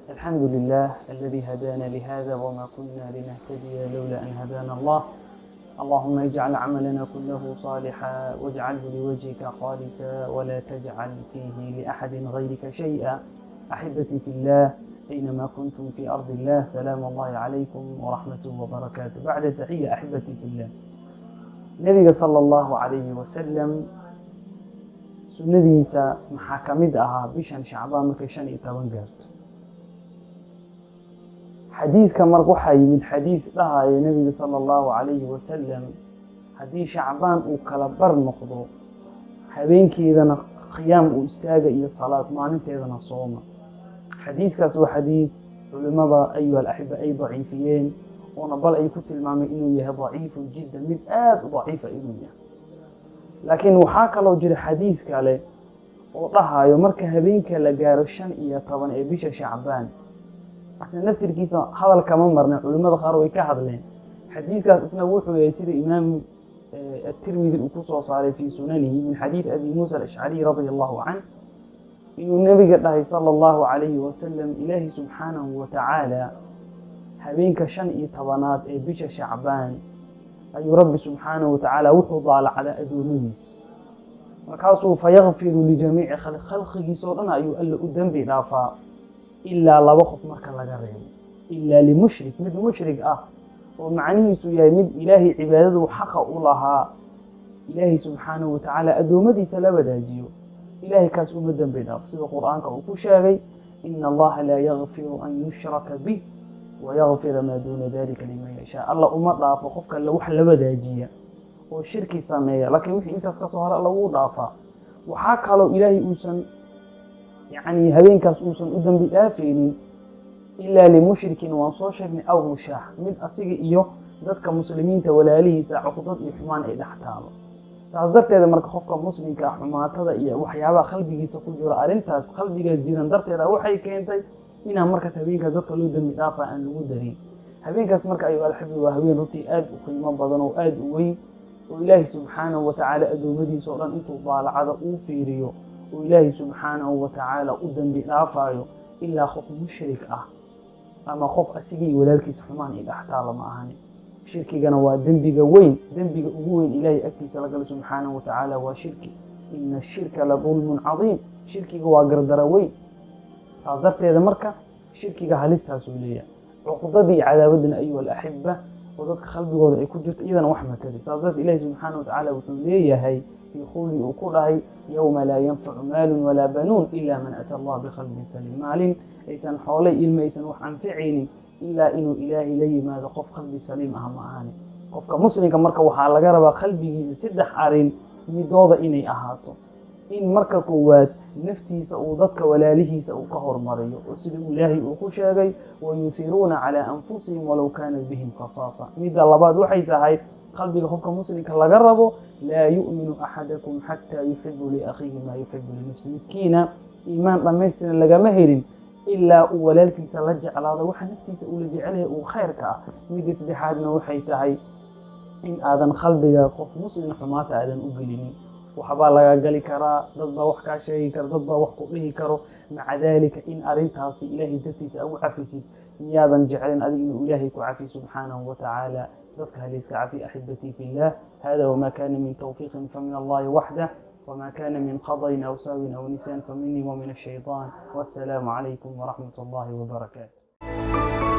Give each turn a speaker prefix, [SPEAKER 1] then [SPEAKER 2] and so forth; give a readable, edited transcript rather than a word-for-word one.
[SPEAKER 1] الحمد لله الذي هدانا لهذا وما كنا لنهتدي لولا أن هدانا الله. اللهم اجعل عملنا كله صالحا واجعله لوجهك خالصا ولا تجعل فيه لأحد غيرك شيئا. أحبتي في الله، أينما كنتم في أرض الله، سلام الله عليكم ورحمته وبركاته. بعد تحية، أحبتي في الله، Nabiga sala Allahu calayhi wasalam sunnadiisa maxaa ka mid ahaa bishan Shacbaan markay 15 gaarto? Xadiidka marka waxaa yimid xadiis dhahaya Nebiga sala Allahu calayhi wasalam haddii Shacbaan uu kala bar noqdo, habeenkeedana qiyaam uu istaaga iyo salaad, maalinteedana sooma. Xadiiskaas waa xadiis culimmada, ayuha alaxiba, ay daciifiyeen, oona bal ay ku tilmaamay inuu yahay daciifun jiddan, mid aada u daciifa inuu yahay. Laakiin waxaa kaloo jira xadiis kale oo dhahayo marka habeenka la gaaro 15 ee bisha Shacbaan, asna naftirkiisa hadal kama marnay, culimmada qaar way ka hadleen. Xadiiskaas isna wuxuu yahay sida Imaam Atirmidi uu ku soo saaray fii sunanihi min xadiid Abi Muusa Alashcariy radia Allahu canh, inuu Nebiga dhahay sala Allahu calayhi wasalam, Ilaahi subxaanahu wa tacaala habeenka 15aad ee bisha Shacbaan ayuu Rabbi subxaanahu wa tacaala wuxuu daalacdaa addoommadiis, markaasuu fayakfiru lijamiici khalq, khalqigiisa oo dhan ayuu Alla u dembi dhaafaa, ilaa laba qof marka laga reebo, ilaa limushrik, mid mushrik ah, oo macnihiisu yahay mid Ilaahay cibaadadu xaqa u lahaa Ilaahay subxaanahu wa tacaala addoommadiisa la wadaajiyo, Ilaahay kaas uma dembi dhaafo, sida Qur-aanka uu ku sheegay: ina Allaha laa yakfiru an yushraka bih wayakfira maa duuna dalika liman yashaa. Alla uma dhaafo qofka wax la wadaajiya oo shirki sameeya, laakiin wixii intaas ka soo hara Alla wuu dhaafaa. Waxaa kaloo Ilaahay uusan, yacni, habeenkaas uusan u dembi dhaafaynin, ilaa limushrikin waan soo sheegnay, aw mushaax, mid asiga iyo dadka muslimiinta walaalihiisa cuqdad iyo xumaan ay dhex taalo. Saas darteeda marka qofka muslimka ah xumaatada iyo waxyaabaha qalbigiisa ku jiro, arrintaas qalbigaas jiran darteeda waxay keentay inaan markaas habeenkaas dadka loo dembi dhaafa aan lagu darin habeenkaas. Marka, ayuha alxabi, waa habeen runtii aada u qiimo badan oo aada u weyn, oo Ilaahay subxaanahu wa tacaala addoommadiisa oo dhan intuu daalacada uu fiiriyo oo Ilaahay subxaanahu wa tacaala u dembi dhaafayo, ilaa qof mushrik ah ama qof asigii walaalkiisa xumaan ay dhex taalo ma ahani. Shirkigana waa dembiga weyn, dembiga ugu weyn Ilaahay agtiisa la gala subxaanahu wa tacaala waa shirki. ina ashirka la dulmun cadiim. Shirkiga waa gardaro weyn. Saas darteeda marka shirkiga halistaasuu leeyahay, cuqdadii iyo cadaawadina, ayuha alaxiba, oo dadka qalbigooda ay ku jirto, iyadana wax matali. Saas darteed Ilahi subxaana wa tacaala wuxuu leeyahay fii qowli uu ku dhahay: yowma laa yanfacu maalun walaa banuun ila man ata Allah biqalbin saliim. Maalin aysan xoolay ilma aysan wax anficaynin ilaa inuu Ilaahay la yimaado qof qalbi saliim ah ma ahani. Qofka muslimka marka waxaa laga rabaa qalbigiisa saddex arin midooda inay ahaato: in marka koowaad naftiisa uu dadka walaalihiisa uu ka hormariyo, oo sida Ilaahay uu ku sheegay: wayuhiruuna calaa anfusihim walow kaanat bihim khasaasa. Midda labaad waxay tahay qalbiga qofka muslimka laga rabo: laa yu'minu axadakum xataa yuxibu liakhiihi maa yuxibu linafsi. Midkiina iimaan dhammaystiran lagama helin ilaa uu walaalkiisa la jeclaado waxa naftiisa uu la jecelyahay uu khayrka ah. Midda saddexaadna waxay tahay in aadan qalbiga qof muslim xumaata aadan u gelinin. Waxbaa laga gali karaa, dad baa wax kaa sheegi kara, dad baa wax ku dhihi karo. Maca daalika, in arrintaasi Ilaahay dartiisa ugu cafisid, miyaadan jeclin adiga inuu Ilaahay ku cafiy subxaanahu wa tacaala? Dadka halayska cafi. Axibatii fillah, hada wma kana min tawfiiqin famin Allahi waxdah, wma kana min qadain aw sahwin aw nisyan faminii وmin الshayطan. والsalaamu calaykum wraxmat اllahi wbarakaatu.